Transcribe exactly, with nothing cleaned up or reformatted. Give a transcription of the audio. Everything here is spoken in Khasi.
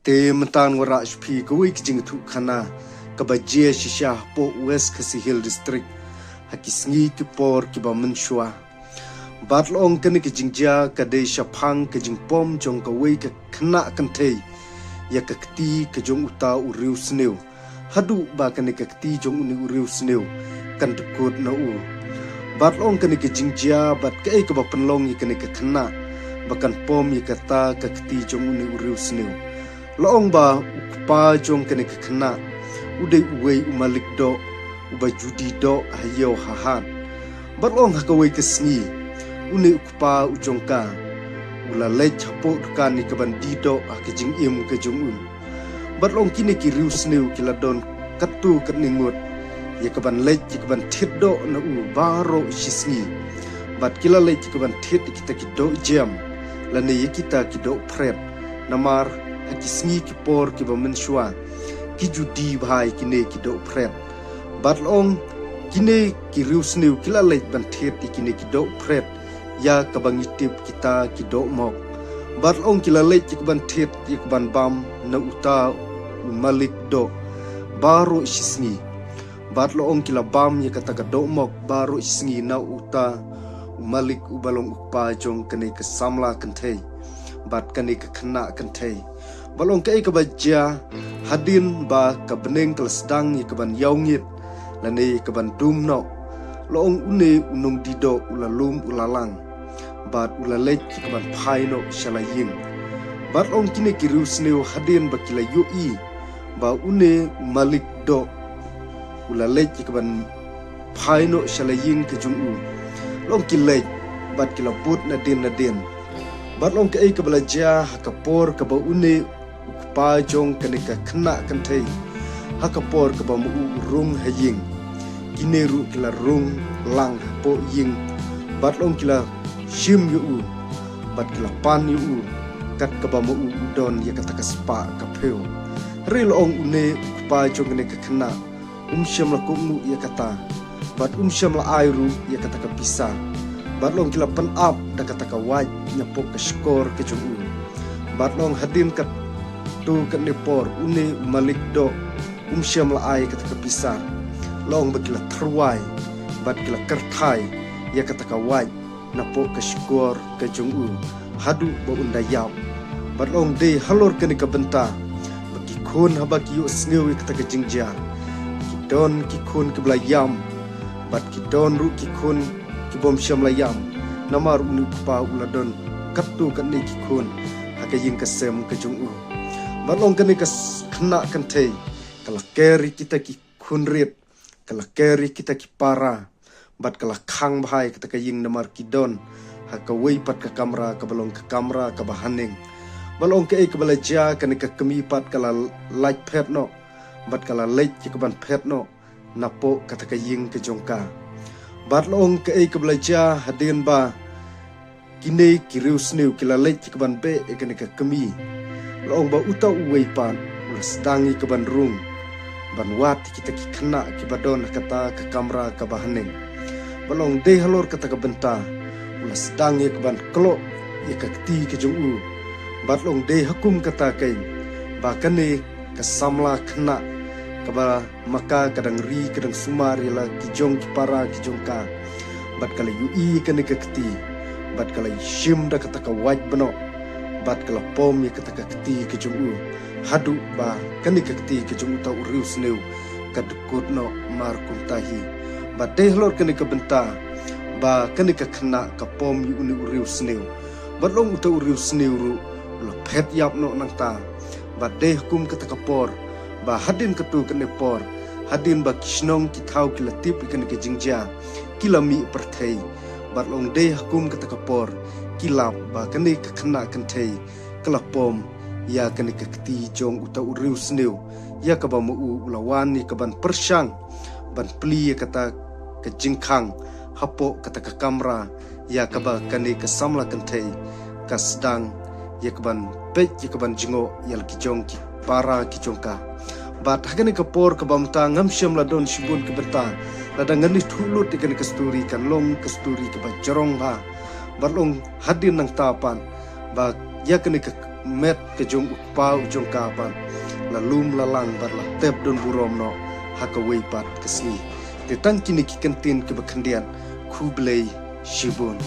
Te mynta ngan wanrah sha phi kawei ka jingïathuhkhana kaba jia shisha hapoh West Khasi Hills District ha ki sngi ki por kiba mynshuwa. Bad la ong kane ka jingjia ka dei shaphang ka jingpom jong kawei ka khynnah kynthei ïa ka kti ka jong uta u riewsniew. Haduh ba kane ka kti jong une u riewsniew kan dkut na u. Bad la ong kane ka jingjia bad kaei kaba pynlong ïa kane ka khynnah ba kan pom ïa kata ka kti jong une u riewsniew. La ong ba u kpa jong kane ka khynnah u dei uwei u malik doh uba ju die doh ha ïew ha hat. Bad la ong ha kawei ka sngi une u kpa u jong ka u la leit hapoh dukan ïa kaban die doh ha ka jingim ka jong u. Bad la ong kine ki riewsniew ki la don katto katne ngut ïa kaban leit ïa kaban thied doh na u baroh shi sngi. Bad ki la leit ïa kaban thied ïa kita ki doh jem lane ïa kita ki doh phred. Namar ha ki sngi ki por kiba mynshuwa ki ju die bha ïa kine ki doh phred. Bad la ong kine ki riewsniew ki la leit ban thied ïa kine ki doh phred ïa kaba ngi tip kita ki doh mok. Bad la ong ki la leit ïa kaban thied ïa kaban bam na uta u malik doh baroh shi sngi. Bad la ong ki la bam ïa kata ka doh mok baroh shi sngi na uta u malik uba long u kpa jong kane ka samla kynthei bad kane ka khynnah kynthei. Bad la ong kaei kaba jia hadien ba ka bneng ka la sdang ïa kaban ïaw ngit lane ïa kaban dum noh. La ong une u nongdie doh u la lum u la lang. Bad u la leit ïa kaban phai noh sha la ïing. Bad la ong kine ki riewsniew hadien ba ki la ïohi ba une u malik doh u la leit ïa kaban phai noh sha la ïing ka jong u. La ong ki leit bad ki la bud nadien nadien. Bad la ong kaei kaba la jia ha ka por kaba une u kpa jong kane ka khynnah kynthei ha ka por kaba ma u u rung ha ïing. Kine ruh ki la rung lang hapoh ïing. Bad la ong ki la shim ïa u bad ki la pan ïa u kat kaba ma u u don ïa kata ka spah ka phew. Hynrei la ong une u kpa jong kane ka khynnah um shym la kohnguh ïa kata bad um shym la ai ruh ïa kata ka pisa. Bad la ong ki la pynap da kata ka wait napoh ka shkor ka jong u. Bad la ong hadien katto katne por une u malik doh um shym la ai kata ka pisa. La ong ba ki la tyrwai bad ki la kyrthai ïa kata ka wait napoh ka shkor ka jong u haduh ba un da ïap. Bad la ong dei halor kane ka bynta ba ki khun haba ki ïohsngew ïa kata ka jingjia ki don ki khun kiba la ïam bad ki don ruh ki khun kibym shym la ïam. Namar une u kpa u la don katto katne ki khun ha ka ïing ka sem ka jong u. Bad la ong kane ka khynnah kynthei ka la ker ïa kita ki khun rit, ka la ker ïa kita ki para bad ka la khang bha ïa kata ka ïing namar ki don ha kawei pat ka kamra kaba long ka kamra kaba haneng. Bad la ong kaei kaba la jia kane ka kmie pat ka la lait phet noh bad ka la leit ïa kaban phet noh napoh kata ka ïing ka jong ka. Bad la ong kaei kaba la jia hadien ba kine ki riewsniew ki la leit ïa kaban beh ïa kane ka kmie. La ong ba uta uwei pat u la sdang ïa kaban rung ban wad ïa kita ki khynnah kiba don ha kata ka kamra kaba haneng. Bad la ong dei halor kata ka bynta u la sdang ïa kaban kloh ïa ka kti ka jong u. Bad la ong dei ha kum kata keiñ ba kane ka samla khynnah kaba ma ka ka dang ri ka dang sumar ïa la ki jong ki para ki jong ka. Bad ka la ïohi ïa kane ka kti bad ka la shim da kata ka wait bnoh bad ka la pom ïa kata ka kti ka jong u. Haduh ba kane ka kti ka jong uta u riewsniew ka dkut noh mar kumta hi. Bad dei halor kane ka bynta ba kane ka khynnah ka pom ïa une u riewsniew. Bad la ong uta u riewsniew ruh u la phet ïap noh nangta. Bad dei ha kum kata ka por ba hadien katto katne por hadien ba ki shnong ki thaw ki la tip ïa kane ka jingjia ki la mih pyrthei. Bad la ong dei ha kum kata ka por ki lap ba kane ka khynnah kynthei ka la pom ïa kane ka kti jong uta u riewsniew ïa kaba ma u u la wan ïa kaban pyrshang ban plie ïa kata ka jingkhang hapoh kata ka kamra ïa kaba kane ka samla kynthei ka sdang ïa kaban peit ïa kaban jngoh ïa la ki jong ki para ki jong ka. Bad ha kane ka por kaba mynta ngam shym la don shibun ki bynta lada ngan ïathuh lut ïa kane ka story kan long ka story kaba jrong bha. Bad la ong hadien nangta pat ba ïa kane ka met ka jong u kpa u jong ka pat la lum la lang bad la tep don burom noh ha kawei pat ka sngi. Te tang kine ki kyntien kiba khyndiat, khublei shibun.